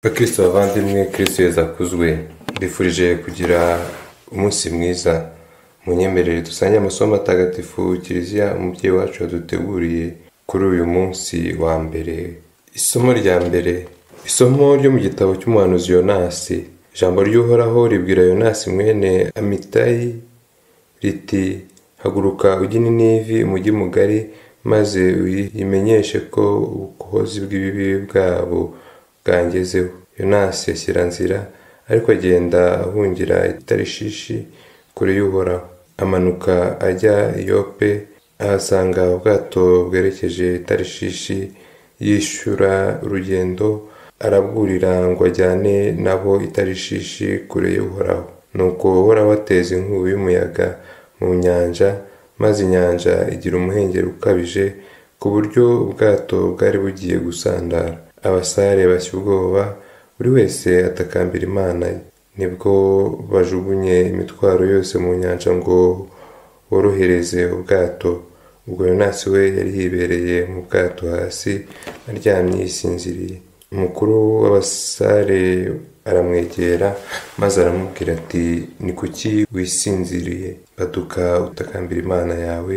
Bakristo bavandimwe, Kristo Yezu akuzwe. Mbifurije kugira umunsi mwiza. Munyemerere dusange amasomo matagatifu Kiliziya umubyeyi wacu yaduteguriye kuri uyu munsi wa mbere. Isomo rya mbere, isomo ryo mu gitabo cy'umuhanuzi Yonasi. Ijambo ry'Uhoraho ribwira Yonasi mwene Amitayi riti: haguruka ujye i Ninivi, umujyi mugari, maze uyimenyeshe ko ubukozi bw'ibibi bwabo bwangezeho. Yonasi ashyira nzira, ariko agenda ahungira i Tarishishi kure y'Uhoraho. Amanuka ajya i Yope, ahasanga ubwato bwerekeje i Tarishishi, yishyura urugendo, arabwurira ngo ajyane nabo i Tarishishi kure y'Uhoraho. Nuko Uhoraho ateza inkubi y'umuyaga mu nyanja, maze inyanja igira umuhengeri ukabije, ku buryo ubwato bwari bugiye gusandara. Abasare bashya ubwoba, buri wese atakambira Imana ye. Nibwo bajugunye imitwaro yose mu nyanja ngo borohereze ubwato. Ubwo Yonasi we yari yibereye mu bwato hasi, aryamye yisinziriye. Umukuru w'abasare aramwegera, maze aramubwira ati: ni kuki wisinziriye? Baduka utakambira Imana yawe,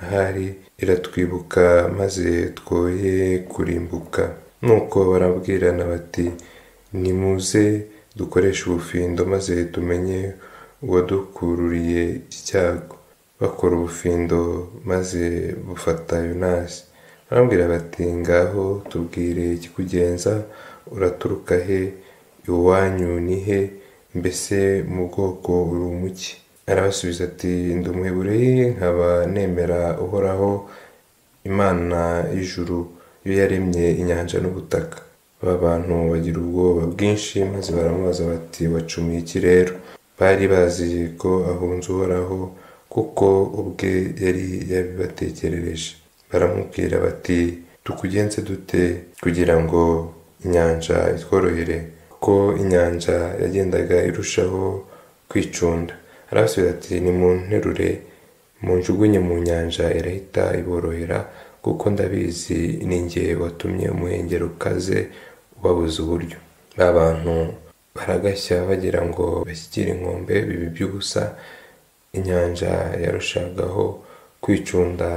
ahari iratwibuka maze twoye kurimbuka. Nuko barabwirana bati: nimuze dukoreshe ubufindo maze tumenye uwadukururiye iki cyago. Bakora ubufindo maze bufata Yonasi. Barambwira bati: ngaho tubwire ikikugenza, uraturuka he? Iwanyu ni he? Mbese mu bwoko uri umuki? Arabasubiza ati: ndi Umuhebureyi, nkaba nemera Uhoraho Imana y'ijuru, yo yaremye inyanja n'ubutaka. Aba bantu bagira ubwoba bwinshi, maze baramubaza bati: wacumuye iki rero? Bari bazi ko ahunze Uhoraho, kuko ubwe yari yabibatekerereje. Baramubwira bati: tukugenze dute kugira ngo inyanja itworohere? Kuko inyanja yagendaga irushaho kwicunda. Arabasubiza ati: nimunterure munjugunye mu nyanja, irahita iborohera, kuko ndabizi ni jye watumye umuhengeri ukaze ubabuza uburyo. Ba bantu baragashya bagira ngo bashyikire inkombe, biba iby'ubusa. Inyanja yarushagaho kwicunda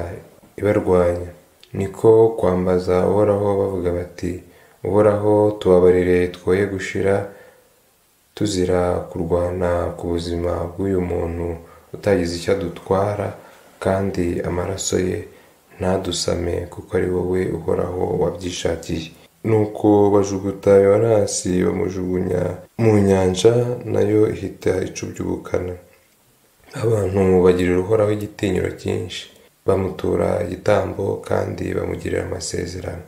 ibarwanya. Niko kwambaza Uhoraho bavuga bati: Uhoraho, tubabarire twoye gushira tuzira kurwana ku buzima bw'uyu muntu utagize icyo adutwara, kandi amaraso ye ntadusame, kuko ari wowe Uhoraho wabyishakiye. Nuko bajuguta Yonasi bamujugunya mu nyanja, nayo ihita icubya ubukana. Abantu bagirira Uhoraho igitinyiro cyinshi, bamutura igitambo kandi bamugirira amasezerano.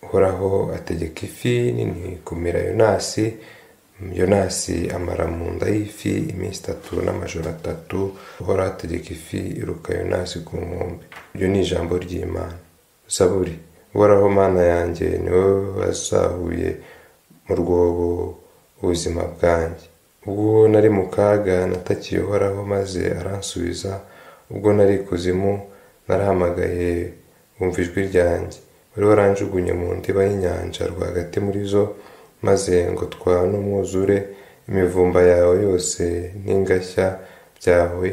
Uhoraho ategeka ifi nini kumira Yonasi. Yonasi amara mu nda y'ifi iminsi itatu n'amajoro atatu. Uhoraho ategeka ifi iruka Yonasi ku nkombe. Iryo ni ijambo ry'Imana. Zaburi. Uhoraho Mana yanjye, ni wowe wazahuye mu rwobo ubuzima bwanjye. Ubwo nari mu kaga natakiye Uhoraho maze aransubiza. Ubwo nari ikuzimu narahamagaye, wumva ijwi ryanjye. Wari waranjugunye mu ndiba y'inyanja rwagati muri zo, maze ngotwa n'umwuzure. Imivumba yawe yose n'ingashya byawe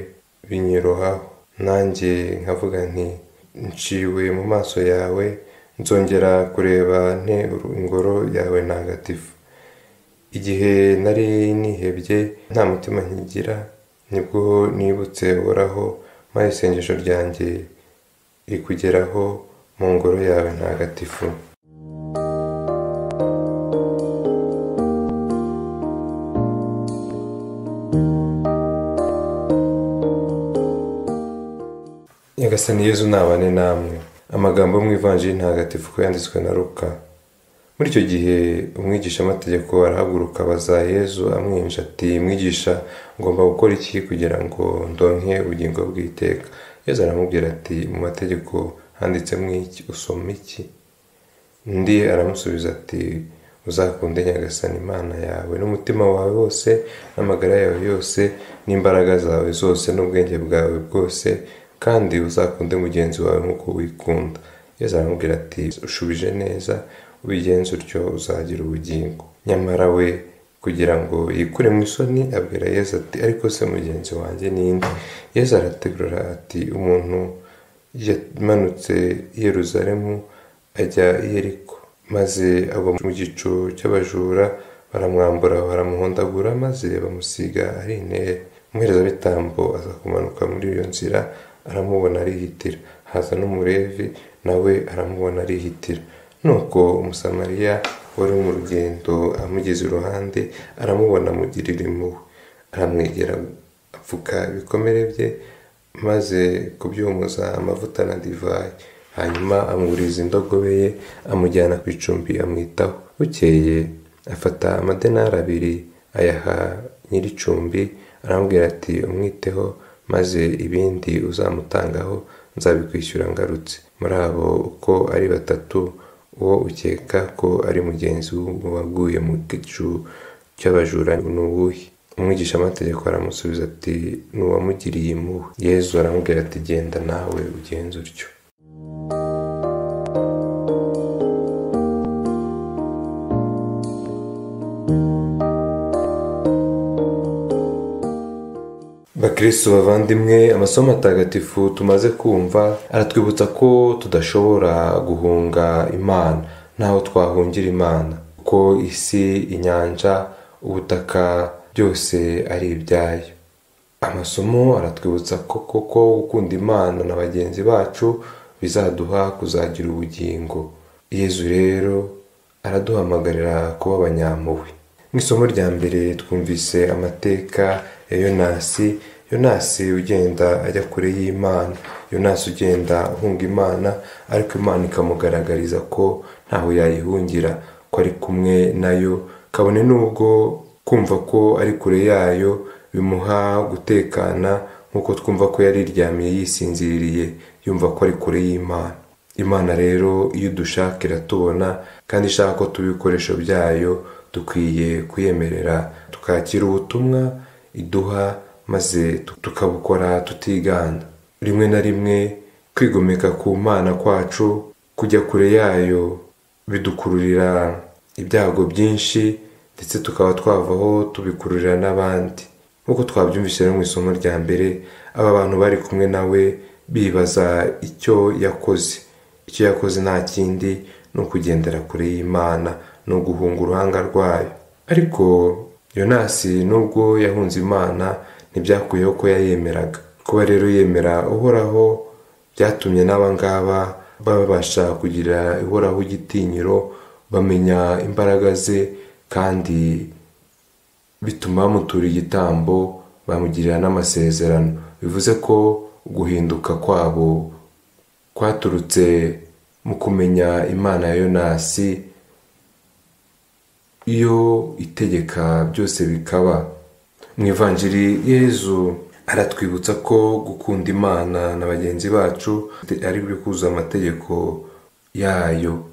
binyirohaho. Nanjye nkavuga nti: nciwe mu maso yawe, nzongera kureba nte ingoro yawe ntagatifu? Igihe nari nihebye nta mutima nkigira, nibwo nibutse Uhoraho, maze isengesho ryanjye rikugeraho mu ngoro yawe ntagatifu. Nyagasani Yezu nabane namwe. Amagambo yo mu Ivanjiri ntagatifu ko yanditswe na Luka. Muri icyo gihe umwigishamategeko arahaguruka abaza Yezu amwinja ati: mwigisha, ngomba gukora iki kugira ngo ndonke ubugingo bw'iteka? Yezu aramubwira ati: mu mategeko handitsemo iki? Usoma iki? Undi aramusubiza ati: uzakunde Nyagasani Imana yawe n'umutima wawe wose, n'amagara yawe yose, n'imbaraga zawe zose, n'ubwenge bwawe bwose, kandi uzakunde mugenzi wawe nk'uko wikunda. Yezu aramubwira ati: ushubije neza, Ubigenze utyo uzagira ubugingo. Nyamara we kugira ngo yikure mu isoni abwira Yezu ati: Ariko se mugenzi wanjye ninde? Yezu araterura ati: Umuntu yamanutse i Yeruzalemu ajya i Yeriko, maze agwa mu gico cy'abajura, baramwambura baramuhondagura, maze bamusiga ari intere. Umuherezabitambo aza kumanuka muri iyo nzira, aramubona arihitira. Haza n'Umulevi, nawe aramubona arihitira. Nuko Umusamariya wari mu rugendo amugeze iruhande, aramubona amugirira impuhwe, aramwegera apfuka ibikomere bye, maze kubyumuza amavuta na divayi. Hanyuma amwuriza indogobe ye, amujyana ku icumbi amwitaho. Bukeye afata amadenari 2 ayaha nyir'icumbi, aramubwira ati: Umwiteho, maze ibindi uzamutangaho nzabikwishyura ngarutse. Muri abo uko ari batatu, uwo ukeka ko ari mugenzi waguye mu gicu cy'abajura ni uwuhe? Umwigishamategeko aramusubiza ati: Ni uwamugiriye impuhwe. Yezu aramubwira ati: Genda nawe ugenze utyo. Bakristu bavandimwe, amasomo matagatifu tumaze kumva aratwibutsa ko tudashobora guhunga Imana, ntaho twahungira Imana, ko isi, inyanja, ubutaka byose ari ibyayo. Amasomo aratwibutsa ko koko gukunda Imana na bagenzi bacu bizaduha kuzagira ubugingo. Yezu rero araduhamagarira kuba abanyampuhwe. Mu isomo rya mbere twumvise amateka ya Yonasi. Yonasi ugenda ajya kure y'Imana, Yonasi ugenda ahunga Imana, ariko Imana ikamugaragariza ko ntaho yayihungira, ko ari kumwe nayo, kabone n'ubwo kumva ko ari kure yayo bimuha gutekana, nk'uko twumva ko yariryamiye yisinziriye yumva ko ari kure y'Imana. Imana rero iyo udushaka iratubona, kandi ishaka ko tuba ibikoresho byayo, dukwiye kuyemerera tukakira ubutumwa iduha, maze tukabukora tutiganda. Rimwe na rimwe kwigomeka ku Mana kwacu, kujya kure yayo, bidukururira ibyago byinshi, ndetse tukaba twavaho tubikururira n'abandi. Nk'uko twabyumvise mu isomo rya mbere, aba bantu bari kumwe nawe bibaza icyo yakoze. Icyo yakoze nta kindi, ni ukugendera kure y'Imana, ni uguhunga uruhanga rwayo. Ariko Yonasi nubwo yahunze Imana, ntibyakuyeho ko yayemeraga. Kuba rero yemera Uhoraho byatumye n'aba ngaba babasha kugira Uhoraho igitinyiro, bamenya imbaraga ze, kandi bituma bamutura igitambo, bamugirira n'amasezerano. Bivuze ko guhinduka kwabo kwaturutse mu kumenya Imana ya Yonasi, iyo itegeka byose bikaba. Mu Ivanjiri Yezu aratwibutsa ko gukunda Imana na bagenzi bacu ari byo kuzuza amategeko yayo,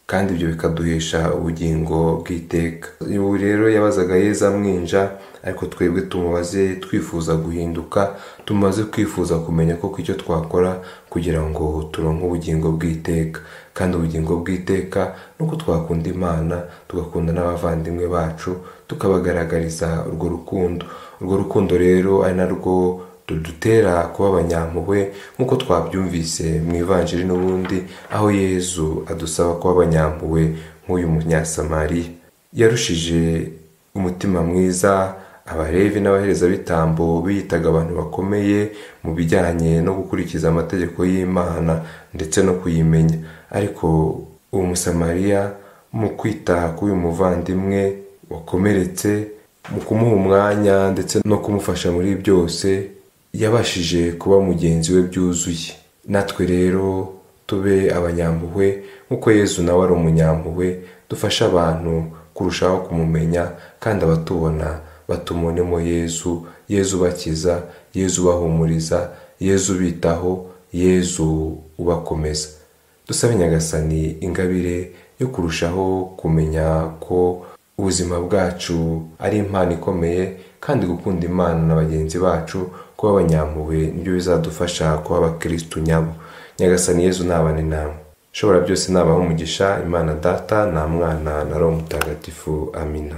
kandi ibyo bikaduhesha ubugingo bw'iteka. Ubu rero yabazaga Yezu amwinja, ariko twebwe tumubaze twifuza guhinduka, tumaze kwifuza kumenya koko icyo twakora kugira ngo turonke ubugingo bw'iteka. Kandi ubugingo bw'iteka nuko twakunda Imana, tugakunda n'abavandimwe bacu, tukabagaragariza urwo rukundo. Urwo rukundo rero ari narwo rudutera kuba abanyampuhwe, nk'uko twabyumvise mu Ivanjiri n'ubundi, aho Yezu adusaba kuba abanyampuhwe nk'uyu Munyasamariya. Yarushije umutima mwiza Abalevi n'abaherezabitambo biyitaga abantu bakomeye mu bijyanye no gukurikiza amategeko y'Imana ndetse no kuyimenya. Ariko uwo Musamariya mu kwita k'uyu muvandimwe wakomeretse, mu kumuha umwanya ndetse no kumufasha muri byose, yabashije kuba mugenzi we byuzuye. Natwe rero tube abanyampuhwe nk'uko Yezu nawe ari umunyampuhwe, dufashe abantu kurushaho kumumenya, kandi abatubona batumubonemo Yezu, Yezu ubakiza, Yezu ubahumuriza, Yezu ubitaho, Yezu ubakomeza. Dusabe Nyagasani ingabire yo kurushaho kumenya ko ubuzima bwacu ari impano ikomeye, kandi gukunda Imana na bagenzi bacu, kuba abanyampuhwe nibyo bizadufasha kuba abakristu nyabo. Nyagasani Yezu nabane namwe. Ishobora byose nabaha umugisha, Imana Data na Mwana na Roho Mutagatifu. Amina.